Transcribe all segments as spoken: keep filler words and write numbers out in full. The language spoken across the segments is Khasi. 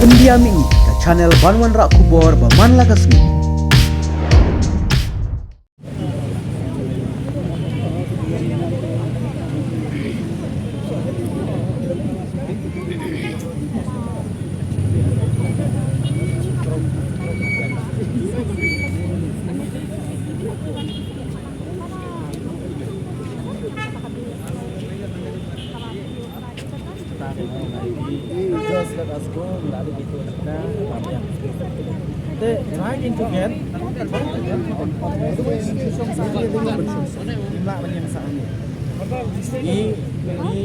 Pyndiam ïa ngi ka channel ban wanrah khubor ba man la ka sngi. Just let us go. Ngi la dei ki tu kita. Te try to get. Ngi la ban ïeng sa ni. Ngi, ngi.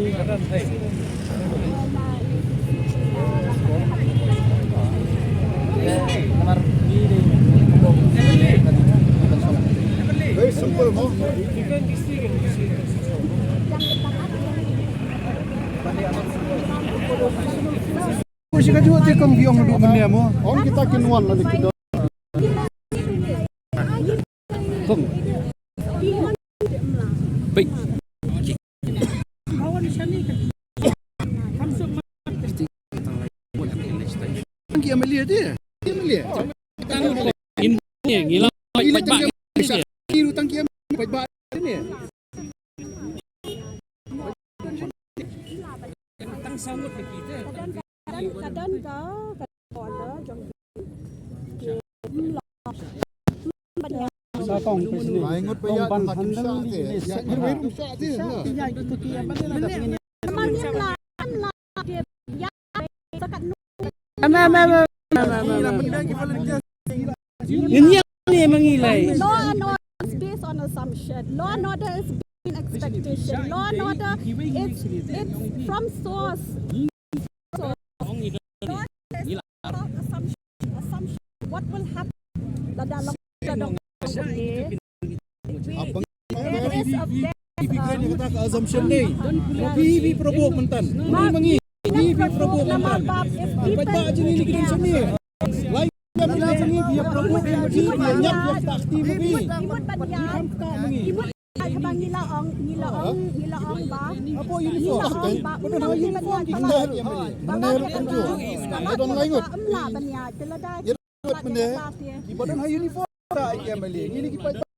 Very simple, no? Ko shi ka ju te kam biong du men mo. Ong kita kin wan la kita. Kong. Baik. Tang ki M L A dia. M L A. In ni ngi la. Ila tang ki M L A ni. Tang sangut lagi. Ka don, ka don ka, ka don ka jong. Sa tong pe sini. Ai ngut ba ïa ban handle ni. Sa ngut ba ïa. Ama, ama, ama, ama. Ini yang ni menilai. Law and order is based on assumption. Law and order is based on expectation. Law and order, it's, it's from source. So, law and order is about assumption. Assumption. What will happen? Lada long. There is a, there is a, assumption dei. Phi phi provoke myntan. Phi mangi. Phi phi provoke myntan. Phi ba jini ni kin sini. Lai ya mynta jini phi provoke myntan. Phi nyap ya tak ti mangi. Phi kam tak mangi. Ai, haba ngi la ong, ngi la ong, ngi la ong ba. Apo uniform. Ngi la ong ba. Ba don uniform ki kena. Ba don uniform. Ba don lai ngut. Ba don lai ngut. Ba don uniform. Ba don uniform.